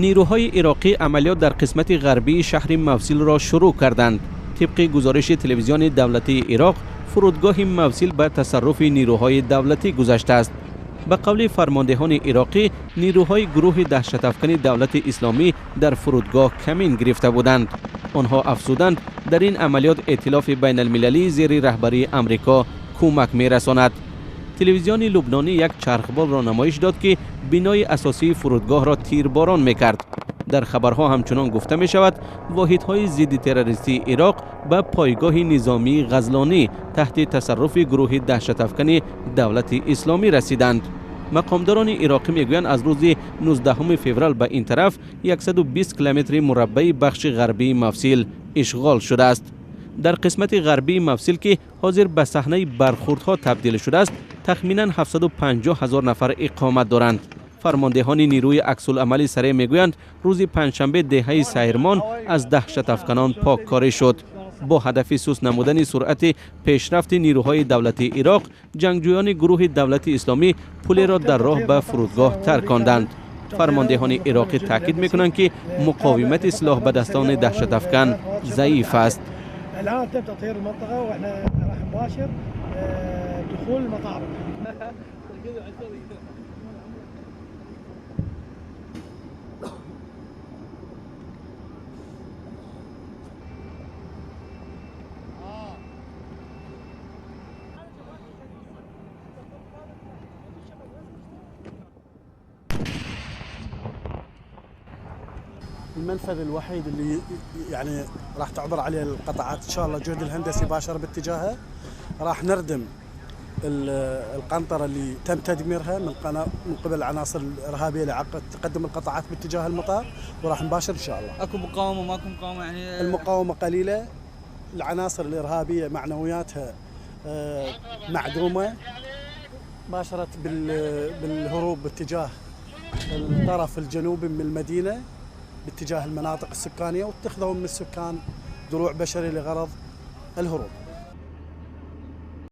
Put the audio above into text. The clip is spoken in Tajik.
Нерӯҳои ироқӣ амалиёт дар қисмати ғарбии шаҳри Мавсилро шурӯъ карданд. Тибқи гузориши телевизиони давлатии Ироқ, фурудгоҳи Мавсил ба тасарруфи нерӯҳои давлатӣ гузаштааст. Ба қавли фармондеҳони ироқӣ, нерӯҳои гурӯҳи даҳшатафкани Давлати Исломӣ дар фурудгоҳ камин гирифта буданд. Онҳо афзуданд, дар ин амалиёт эътилофи байналмилалии зери раҳбарии Амрико кӯмак мерасонад. Телевизиони лубнонӣ як чархболро намоиш дод, ки бинои асосии фурудгоҳро тирборон мекард. Дар хабарҳо ҳамчунон гуфта мешавад, воҳидҳои зидди террористии Ироқ ба пойгоҳи низомии Ғазлонӣ таҳти тасарруфи гурӯҳи даҳшатафкани Давлати Исломӣ расиданд. Мақомдорони ироқӣ мегӯянд, аз рӯзи 19 феврал ба ин тараф 120 километри мураббаи бахши ғарбии Мавсил ишғол шудааст. Дар қисмати ғарбии Мавсил, ки ҳозир ба саҳнаи бархӯрдҳо табдил шудааст, тахминан 750 ҳазор нафар иқомат доранд. Фармондеҳони нерӯи аксуламали сареъ мегӯянд, рӯзи панҷшанбе деҳаи Сайрмон аз даҳшатафканон поккорӣ шуд. Бо ҳадафи суст намудани суръати пешрафти нерӯҳои давлатии Ироқ, ҷангҷӯёни гурӯҳи Давлати Исломӣ пулеро дар роҳ ба фурудгоҳ тарконданд. Фармондеҳони ироқӣ таъкид мекунанд, ки муқовимати силоҳ ба дастони даҳшатафкан заиф аст. الان تم تطهير المنطقه واحنا راح نباشر دخول المطار. المنفذ الوحيد اللي يعني راح تعبر عليه القطعات ان شاء الله الجهد الهندسي باشر باتجاهه، راح نردم القنطره اللي تم تدميرها من قبل العناصر الارهابيه لعقد تقدم القطعات باتجاه المطار، وراح نباشر ان شاء الله. اكو مقاومه ماكو مقاومه؟ يعني المقاومه قليله، العناصر الارهابيه معنوياتها معدومه، باشرت بالهروب باتجاه الطرف الجنوبي من المدينه باتجاه المناطق السكانية، واتخذوا من السكان دروع بشري لغرض الهروب.